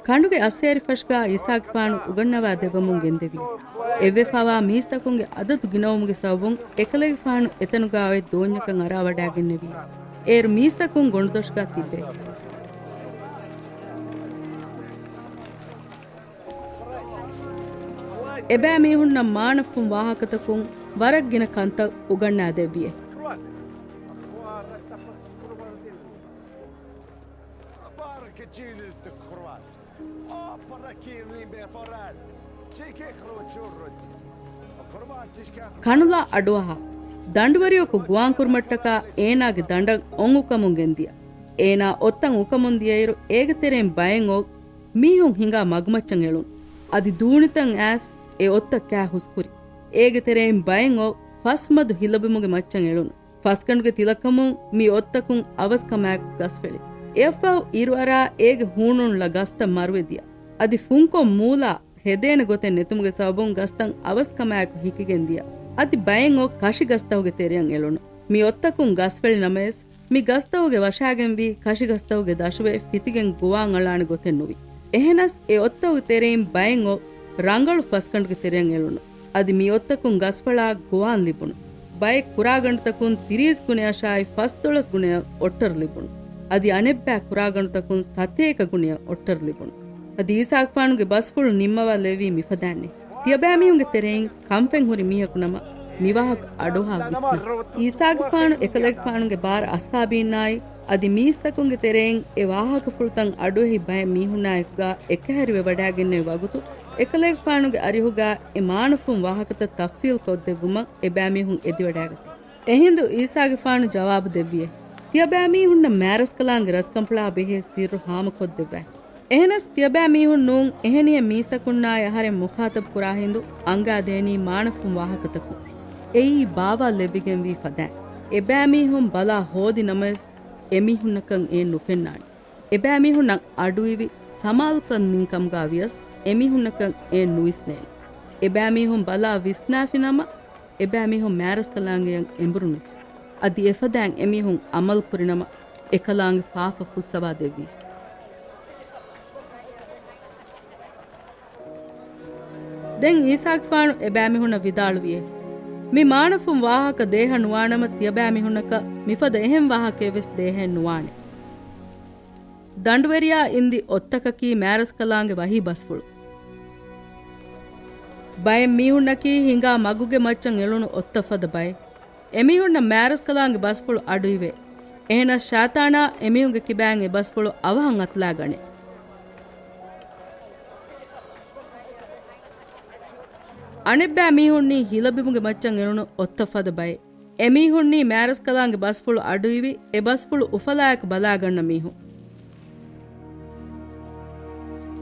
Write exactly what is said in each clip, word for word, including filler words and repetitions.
ކަނޑުގެ އައްސޭރިފަށުގާ އީސާގެފާނު އުގަންނަވާ ދެއްވަމުން ގެންދެވީ. އެއްވެފާވާ މީސްތަކުންގެ އަދަދު ގިނަވުމުގެ ސަބަބުން އެކަލޭގެފާނު އެތަނުގާ އޮތް ދޯންޏަކަށް އަރާވަޑާގެންނެވީ. އޭރު މީސްތަކުން ގޮނޑުދޮށުގާ ތިއްބޭ. އެބައިމީހުންނަށް މާނަފުން ވާހަކަތަކުން ވަރަށް ގިނަ ކަންތައް އުގަންނާދެއްވިއޭ. ކަނުލާ އަޑުއަހާ، ދަނޑުވެރިޔަކު ގޮވާން ކުރުމަށްޓަކާ އޭނާގެ ދަނޑަށް އޮން އުކަމުން ގެންދިޔަ. އޭނާ އޮށްތައް އުކަމުން ދިޔައިރު، އޭގެ ތެރެއިން ބައެއް އޮށް މީހުން ހިނގާ މަގުމައްޗަށް އެޅުނު. އަދި ދޫނިތައް އައިސް އެ އޮށްތައް ކާ ހުސްކުރި. އޭގެ ތެރެއިން ބައެއް އޮށް ފަސް މަދު ހިލަބިމުގެ މައްޗަށް އެޅުނު. ފަސްގަނޑުގެ ތިލަކަމުން މި އޮށްތަކުން އަވަސްކަމާއެކު ގަސްފެޅި. އެއަށްފަހު އިރުއަރާ އޭގެ ހޫނުން ޅަ ގަސްތައް މަރުވެދިޔަ. އަދި ފުންކޮށް މޫލާ ހެދޭނެ ގޮތެއް ނެތުމުގެ ސަބަބުން ގަސްތައް އަވަސްކަމާއެކު ހިކިގެން ދިޔަ. އަދި ބައެއް އޮށް ކަށި ގަސްތަކުގެ ތެރެއަށް އެޅުނު. މި އޮށްތަކުން ގަސްފެޅި ނަމަވެސް، މި ގަސްތަކުގެ ވަށާގެންވީ ކަށި ގަސްތަކުގެ ދަށުވެ ފިތިގެން ގޮވާން އަޅާނެ ގޮތެއް ނުވި. އެހެނަސް އެ އޮށްތަކުގެ ތެރެއިން ބައެއް އޮށް ރަނގަޅު ފަސްގަނޑުގެ ތެރެއަށް އެޅުނު. އަދި މި އޮށްތަކުން ގަސްފަޅާ ގޮވާން ލިބުނު. ބައެއް ކުރާގަނޑުތަކުން ތިރީސް ގުނަޔަށާއި ފަސްދޮޅަސް ގުނަޔަށް އޮށްޓަރު ލިބުނު. އަދި އަނެއްބައި ކުރާގަނޑުތަކުން ސަތޭކަ ގުނަޔަށް އޮށްޓަރު ލިބުނު. އަދި އީސާގެފާނުގެ ބަސްފުޅު ނިންމަވާލެއްވީ މިފަދައިންނޭ. ތިޔަބައިމީހުންގެ ތެރެއިން ކަންފެން ހުރި މީހަކު ނަމަ، މި ވާހަކަ އަޑުއަހާ ވިސްނާ. އީސާގެފާނު އެކަލޭގެފާނުގެ ބާރަ އަޞްޙާބީންނާއި، އަދި މީސްތަކުންގެ ތެރެއިން އެ ވާހަކަފުޅުތައް އަޑުއެހި ބައެއް މީހުންނާއެކުގާ އެކަހެރިވެވަޑާގެންނެވި ވަގުތު، އެކަލޭގެފާނުގެ އަރިހުގާ އެ މާނަފުން ވާހަކަތައް ތަފްޞީލް ކޮށްދެއްވުމަށް އެބައިމީހުން އެދިވަޑާގަތީ. އެހިނދު އީސާގެފާނު ޖަވާބު ދެއްވިއޭ، ތިޔަބައިމީހުންނަށް މާރަސްކަލާނގެ ރަސްކަންފުޅާ ބެހޭ ސިއްރު ހާމަކޮށްދެއްވާ. އެހެނަސް ތިޔަބައިމީހުން ނޫން އެހެނިހެން މީސްތަކުންނާއި އަހަރެން މުޚާޠަބު ކުރާ ހިނދު އަންގާދޭނީ މާނަފުން ވާހަކަތަކުން. އެއީ ބާވާލެއްވިގެންވީ ފަދައިން. އެބައިމީހުން ބަލާ ހޯދި ނަމަވެސް، އެމީހުންނަކަށް އެއެއް ނުފެންނާނެ. އެބައިމީހުންނަށް އަޑުއިވި ސަމާލުކަން ނިންކަމުގާ ވިޔަސް، އެމީހުންނަކަށް އެއެއް ނުވިސްނޭނެ. އެބައިމީހުން ބަލާ ވިސްނާފި ނަމަ، އެބައިމީހުން މާރަސްކަލާނގެއަށް އެނބުރުނީސް. އަދި އެފަދައިން އެމީހުން އަމަލު ކުރިނަމަ، އެކަލާނގެ ފާފަ ފުއްސަވާ ދެއްވީސް. ދެން އީސާގެފާނު އެބައިމީހުންނަށް ވިދާޅުވިއޭ، މި މާނަފުން ވާހަކަ ދޭހަ ނުވާނަމަ، ތިޔަބައިމީހުންނަކަށް މިފަދަ އެހެން ވާހަކައެއް ވެސް ދޭހައެއް ނުވާނެ. ދަނޑުވެރިޔާ އިންދި އޮށްތަކަކީ މާރަސްކަލާނގެ ވަހީ ބަސްފުޅު. ބައެއް މީހުންނަކީ ހިނގާ މަގުގެ މައްޗަށް އެޅުނު އޮށްތައް ފަދަ ބައެއް. އެމީހުންނަށް މާރަސްކަލާނގެ ބަސްފުޅު އަޑުއިވޭ. އެހެނަސް ޝައިޠާނާ އެމީހުންގެ ކިބައިން އެ ބަސްފުޅު އަވަހަށް އަތުލާގަނޭ. އަނެއްބައި މީހުންނީ ހިލަބިމުގެ މައްޗަށް އެޅުނު އޮށްތައް ފަދަ ބައެއް. އެމީހުންނީ މާރަސްކަލާނގެ ބަސްފުޅު އަޑުއިވި، އެ ބަސްފުޅު އުފަލާއެކު ބަލާގަންނަ މީހުން.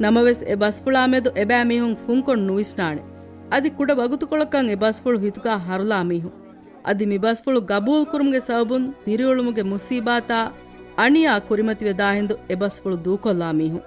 ނަމަވެސް، އެ ބަސްފުޅާ މެދު އެބައިމީހުން ފުންކޮށް ނުވިސްނާނެ. އަދި ކުޑަ ވަގުތުކޮޅަކަށް އެ ބަސްފުޅު ހިތުގާ ހަރުލާ މީހުން. އަދި މި ބަސްފުޅު ގަބޫލުކުރުމުގެ ސަބަބުން ދިރިއުޅުމުގެ މުޞީބާތާ އަނިޔާ ކުރިމަތިވެދާ ހިނދު އެ ބަސްފުޅު ދޫކޮށްލާ މީހުން.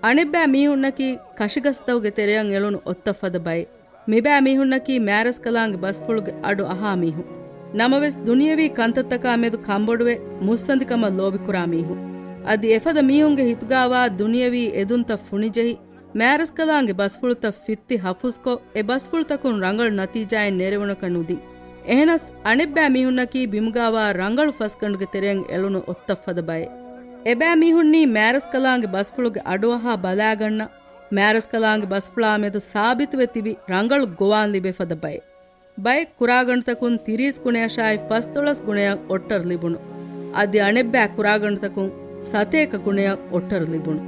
އަނެއްބައި މީހުންނަކީ ކަށިގަސްތަކުގެ ތެރެއަށް އެޅުނު އޮށްތައް ފަދަ ބައެއް. މިބައި މީހުންނަކީ މާރަސްކަލާނގެ ބަސްފުޅުގެ އަޑު އަހާ މީހުން. ނަމަވެސް، ދުނިޔަވީ ކަންތައްތަކާ މެދު ކަންބޮޑުވެ، މުއްސަނދިކަމަށް ލޯބިކުރާ މީހުން. އަދި އެފަދަ މީހުންގެ ހިތުގާވާ ދުނިޔަވީ އެދުންތައް ފުނިޖެހި، މާރަސްކަލާނގެ ބަސްފުޅުތައް ފިއްތި ހަފުސްކޮށް، އެ ބަސްފުޅުތަކުން ރަނގަޅު ނަތީޖާއެއް ނެރެވުނަކަށް ނުދިން. އެހެނަސް، އަނެއްބައި މީހުންނަކީ ބިމުގާވާ ރަނގަޅު ފަސްގަނޑުގެ ތެރެއަށް އެޅުނު އޮށްތައް ފަދަ ބައެއް. އެބައި މީހުންނީ މާރަސްކަލާނގެ ބަސްފުޅުގެ އަޑުއަހާ ބަލާގަންނަ، މާރަސްކަލާނގެ ބަސްފުޅާ މެދު ސާބިތުވެ ތިބި ރަނގަޅު ގޮވާން ލިބޭ ފަދަ ބައެއް. ބައެއް ކުރާގަނޑުތަކުން ތިރީސް ގުނަޔަށާއި ފަސްދޮޅަސް ގުނަޔަށް އޮށްޓަރު ލިބުނު. އަދި އަނެއްބައި ކުރާގަނޑުތަކުން ސަތޭކަ ގުނަޔަށް އޮށްޓަރު ލިބުނު.